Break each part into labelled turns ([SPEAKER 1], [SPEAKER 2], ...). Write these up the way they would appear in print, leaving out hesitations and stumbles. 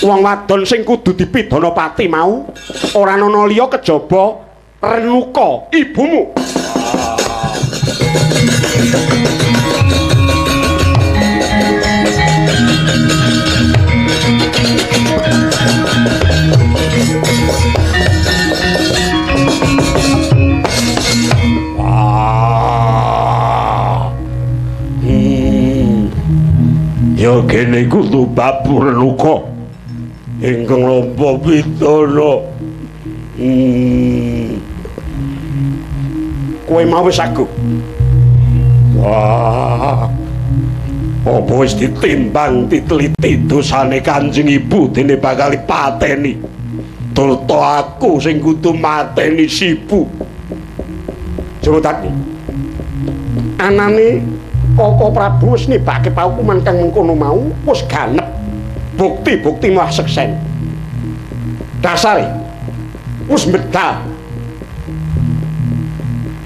[SPEAKER 1] Wong wadon sing kudu dipidana pati mau ora ana liya kejaba Renuka, ibumu. Ya kene kudu Babu Renuka ingkang nampa pidana. Kowe mau wis aguh. Wah. Apa wis ditimbang diteliti dosane Kanjeng Ibu dene bakal dipateni. Turta aku sing kudu mateni Sibu. Jawadakni. Anane Koko Prabu wis nibake paukuman kang mengkono mau wis ganep. Bukti-bukti mah seksen. Dasare wis medal.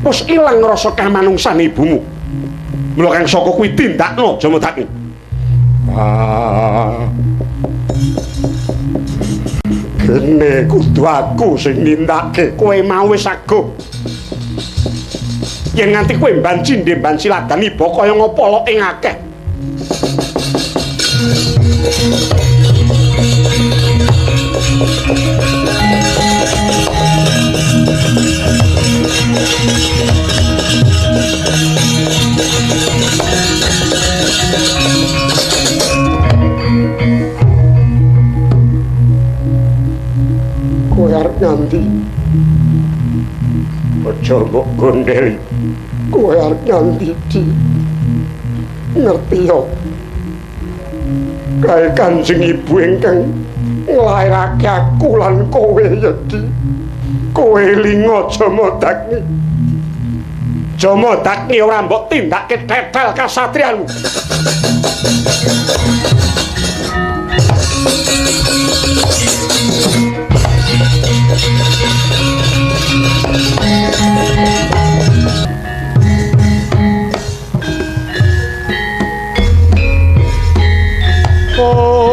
[SPEAKER 1] Wis ilang rasa kamanungsan ibumu. Mula kang saka kuwi tindakno Jamadagni. Ah. Kene kudu aku sing nindakake. Kowe mau wis aguh. Yen nganti kowe mbanci ndemban siladan iba kaya ngapa loke akeh. Kowe arep nganti aja mbok gondeli. Kowe arep nganti di ngerti yo. Kae Kanjeng Ibu ingkang nglairake aku lan kowe ya di. Kowe linga Jamadagni. Jamadagni ora mbok tindake tetel kasatriyanmu. Oh.